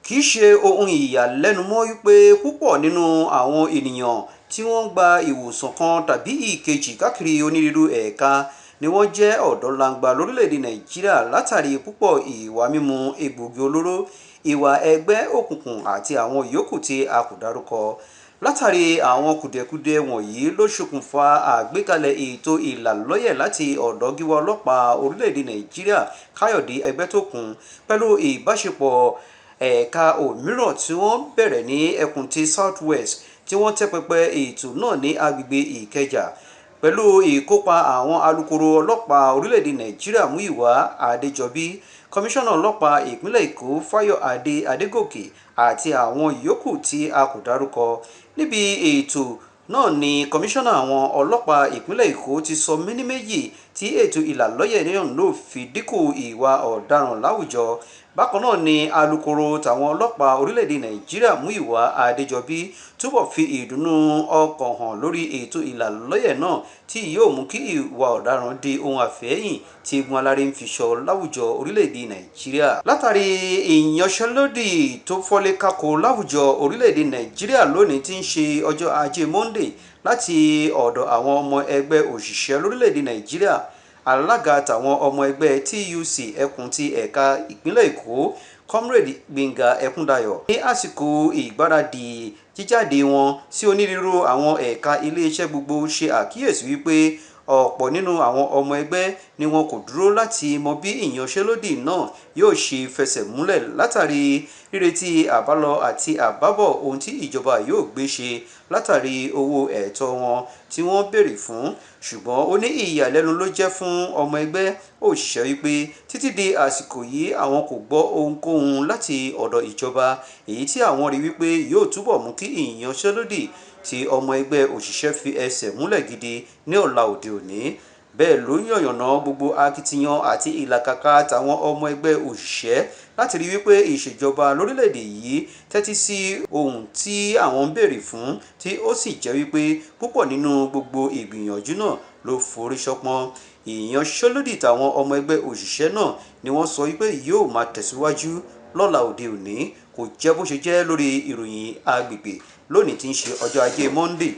Kì í ṣe ohun ìyàlẹ́nu mọ́ wípé púpọ̀ nínú àwọn ènìyàn tí wọ́n ń gba ìwòsàn kan tàbí ìkejì káàkiri onírúurú ẹ̀ka ni wọ́n jẹ́ ọ̀dọ́langba lórílẹ̀-èdè Nàìjíríà látàrí púpọ̀ ìwà mímu egbòogi olóró, ìwà ẹgbẹ́ òkùnkùn àti àwọn yòókù tí a kò dárúkọ. Látàrí àwọn kùdìẹ̀kudiẹ wọ̀nyí ló ṣokùnfà àgbékalẹ̀ ètò ìlàlọ́yẹ̀ láti ọ̀dọ̀ Gíwá Ọlọ́pàá orílẹ̀-èdè Nàìjíríà Káyọ̀dé Ẹgbẹ́tókun pẹ̀lú ìbáṣepọ̀ ẹ̀ka òmíràn tí wọ́n bẹ̀rẹ̀ ní ẹkùn ti South West tí wọ́n tẹ́ pẹpẹ ètò náà ní agbègbè Ìkẹjà pẹ̀lú ìkópa àwọn alukoro ọlọ́pàá orílẹ̀-èdè Nàìjíríà Múyìwá Adéjọbí, kọmíṣánná ọlọ́pàá ìpínlẹ̀ Èkó Fáyọ̀adé Adégòkè àti àwọn yòókù tí a kò dárúkọ. Níbi ètò náà ni kọmíṣánná àwọn ọlọ́pàá ìpínlẹ̀ Èkó ti sọ méní méjì tí ètò ìlàlọ́yẹ̀ náà fi dínkù ìwà ọ̀daràn láwùjọ. Bákan náà ni alukoro tàwọn ọlọ́pàá orílẹ̀-èdè Nàìjíríà Múyìwá Adéjọbí túbọ̀ fi ìdùnnú ọkàn hàn lórí ètò ìlàlọ́yẹ̀ náà tí yóò mú kí ìwà ọ̀daràn di ohun àfẹ̀yìn tí eégún aláré ń fi sọ láwùjọ orílẹ̀-èdè Nàìjíríà. Látàrí ìyanṣẹ́lódì tó fọ́lé kákó láwùjọ orílẹ̀-èdè Nàìjíríà lónìí tí ń ṣe ọjọ́ Ajé Monday láti ọ̀dọ̀ àwọn ọmọ ẹgbẹ́ òṣìṣẹ́ lórílẹ̀-èdè Nàìjíríà, alága tàwọn ọmọ ẹgbẹ́ TUC ẹkùn ti ẹ̀ka ìpínlẹ̀ Èkó Comrade Gbénga Ẹkúndayọ̀ ní àsìkò ìgbáradì jíjáde wọn sí onírúurú àwọn ẹ̀ka iléeṣẹ́ gbogbo ṣe àkíyèsí wípé ọ̀pọ̀ nínú àwọn ọmọ ẹgbẹ́ ni wọn kò dúró láti mọ bí ìyanṣẹ́lódì náà yóò ṣe fẹsẹ̀ múlẹ̀ látàrí rírètí àbálọ àti àbábọ̀ ohun tí ìjọba yóò gbé ṣe látàrí owó ẹ̀tọ́ wọn tí wọ́n béèrè fún. Ṣùgbọ́n ó ní ìyàlẹ́nu ló jẹ́ fún ọmọ ẹgbẹ́ òṣìṣẹ́ wípé títí di àsìkò yìí àwọn kò gbọ́ ohunkóhun láti ọ̀dọ̀ ìjọba, èyí tí àwọn rí wípé yóò túbọ̀ mú kí ìyanṣẹ́lódì tí ọmọ ẹgbẹ́ òṣìṣẹ́ fi ẹsẹ̀ múlẹ̀ gidi ní ọ̀la òde òní. Bẹ́ẹ̀ ló yànnàná gbogbo akitiyan àti ìlàkàkà tàwọn ọmọ ẹgbẹ́ òṣìṣẹ́ láti rí wípé ìṣèjọba lórílẹ̀-èdè yìí tẹ́tí sí ohun tí àwọn ń béèrè fún, tí ó sì jẹ́ wípé púpọ̀ nínú gbogbo ìgbìyànjú náà ló forí ṣọpọ́n. Ìyanṣẹ́lódì tàwọn ọmọ ẹgbẹ́ òṣìṣẹ́ náà ni wọ́n sọ wípé yóò máa tẹ̀síwájú lọ́la òde òní. Kò jẹ́ bó ṣe jẹ́ lórí ìròyìn agbègbè lónìí tí ń ṣe ọjọ́ Ajé Monday.